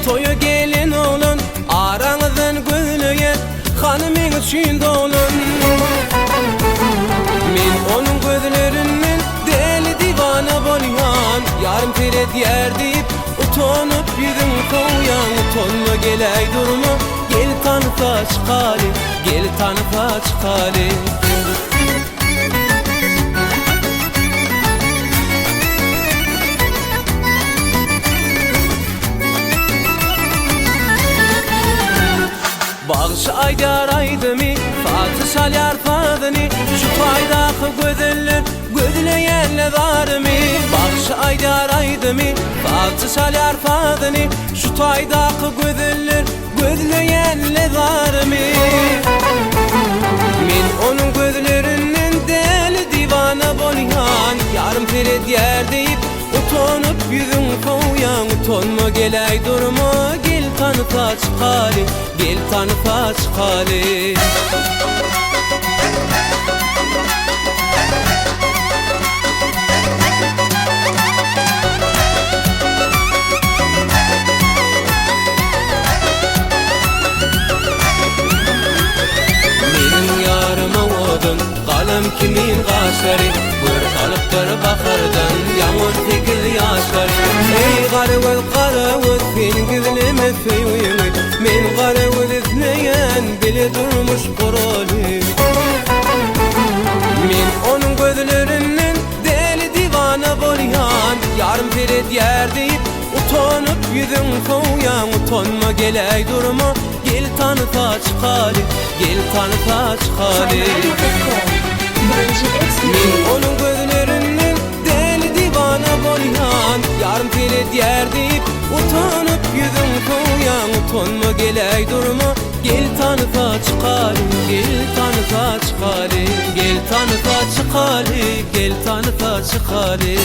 Toýa gelen oglan araňyzdan gözleýän Hany meň üçin doglan. Men onuň gözlerinden däli diwana bolýan Ýarym seredýär diýip utanyp ýüzüň sowýaň Utanma geläý durma gel tansa çykaly Gel tansa çykaly. Bagşy aýdar aýdymy, sazçy çalýar sazyny, Şu taýdaky gözeller gözleýänle zarymy. Bagşy aýdar aýdymy, sazçy çalýar sazyny, Şu taýdaky gözeller gözleýänle zarymy. Men onuň gözlerinden däli diwana bolýan, Ýarym seredýär diýip, Utanyp ýüzüň sowýaň utanma geläý durma gel tanysa çykaly gel tanysa çykaly. Meniň ýarym owadan Galam kimin gaşlary, Gör salypdyr bahardan Ýaňy 18 ýaşlary. Eý, garagöz, garagöz, sen gizleme söýgiňi, Men garagöz isleýän, bile durmuş guraly. Men onuň gözlerinden däli diwana bolýan, Ýarym seredýär diýip, utanyp ýüzüň sowýaň, Utanma geläý durma, Gel tanysa çykaly, gel tanysa çykaly. Men onuň gözlerinden däli diwana bolýan, Ýarym seredýär diýip, utanyp ýüzüň sowýaň, Utanma geläý durma, gel tanysa çykaly, gel tanysa çykaly, gel tanysa çykaly, gel tanysa çykaly.